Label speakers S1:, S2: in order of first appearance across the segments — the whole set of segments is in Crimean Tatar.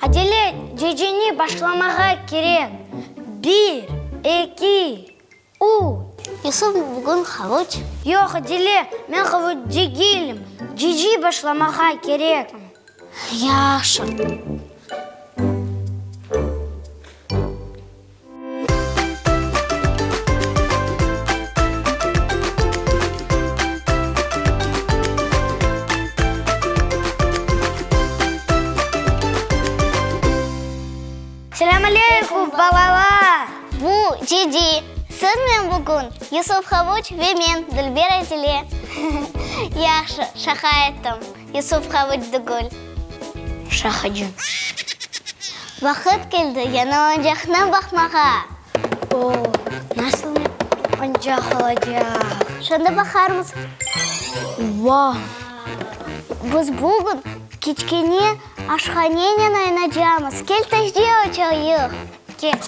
S1: Acele geceni başlamağa kerek. Bir, eki, üç.
S2: Yusuf bugün havuç.
S1: Yoq, Adile, men havuç degilim. Gece başlamağa kerekim.
S2: Yahşı.
S1: Selâm aleyküm, balalar!
S2: Bu Cidi. Siznen bugün Yusuf Havuç ve men, Dülber Azile. Yahşı, şaqa ettim. Yusuf Havuç degil.
S1: Şaqacı.
S2: Vaqıt keldi yañı oyuncaqnı baqmağa.
S1: O, nasıl oyuncaq olacaq?
S2: Şimdi baqarmız.
S1: Vau!
S2: Biz bugün kiçkene aşhanenen oynacamız. Kel tezce açayıq.
S1: Kel.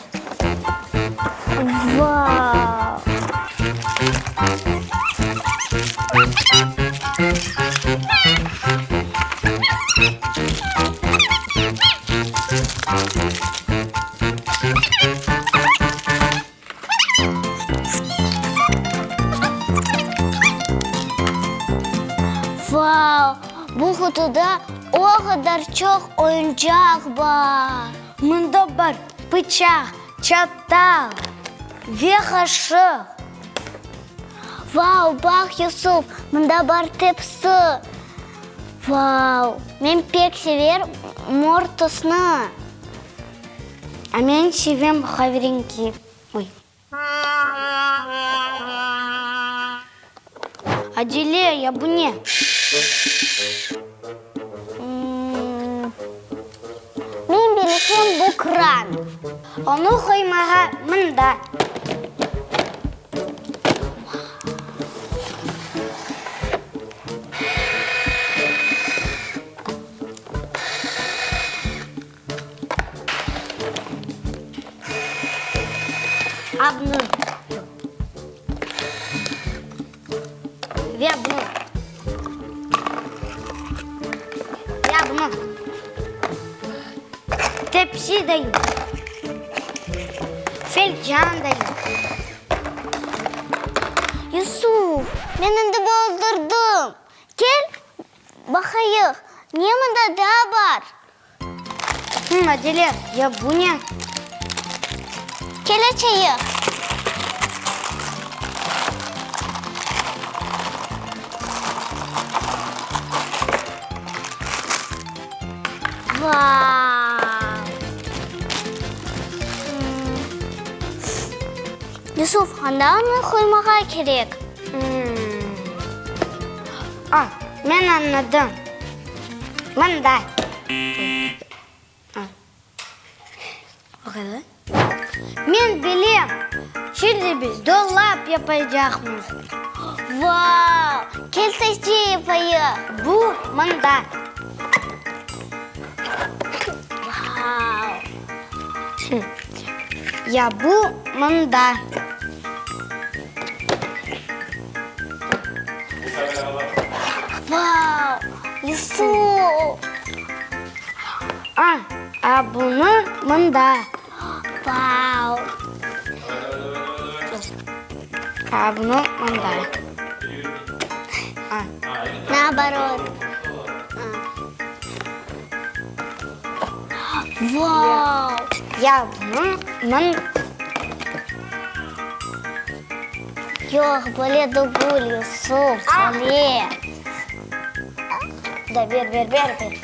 S2: Vau! Vau! Bu qutuda o qadar çoq oyuncaq bar!
S1: Mında bar pıçaq, çatal ve qaşıq.
S2: Vau, baq, Yusuf, mında bar tepsi. Vau, men pek sever mor tüsni.
S1: A men sevem qaverenki. Oy. Adile, ya bu ne?
S2: Men bilsem, bu kran.
S1: Onı qoymağa mında. A bunı. Ve bunı. Ya bunı. Tepsi de yoq. Filcan da yoq.
S2: Yusuf, men endi boldurdım. Kel, baqayıq, ne mında daa bar?
S1: Adile, ya bu ne?
S2: Kel açayıq. Vau! Yusuf, anda onı qoymağa kerek.
S1: A, men añladım. Mında. Men bilem, şimdi biz dolap yapacaqmız.
S2: Vau! Kel tezce yapayıq.
S1: Bu mında.
S2: Vau!
S1: Ya bu mında.
S2: Vau! Yusuf!
S1: A, a bunı mında.
S2: Vau!
S1: A bunı mında. A.
S2: Naoborot. Vau!
S1: Ya bunı mın.
S2: Yoq, böyle degil, Yusuf, böyle. Da, ber, ber, ber, ber.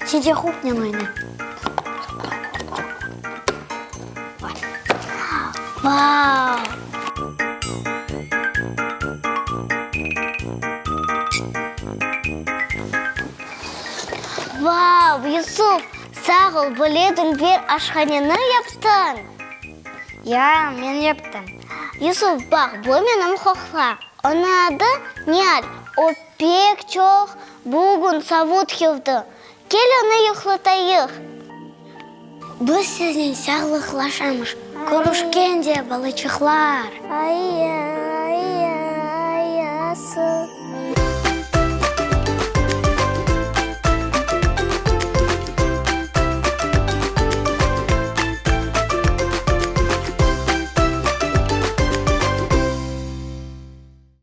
S1: Çiçek oynay.
S2: Vau! Vau, Yusuf, sağ ol, böyle dülber aşhaneni yaptıñ.
S1: Ya, men yaptım.
S2: Yusuf, baq, bu menim qoqlam. Onıñ adı Nial. O pek çoq bugün savut yuvdı. Kel onı yuqlatayıq.
S1: Biz siznen sağlıqlaşamız. Körüşkence, balaçıqlar!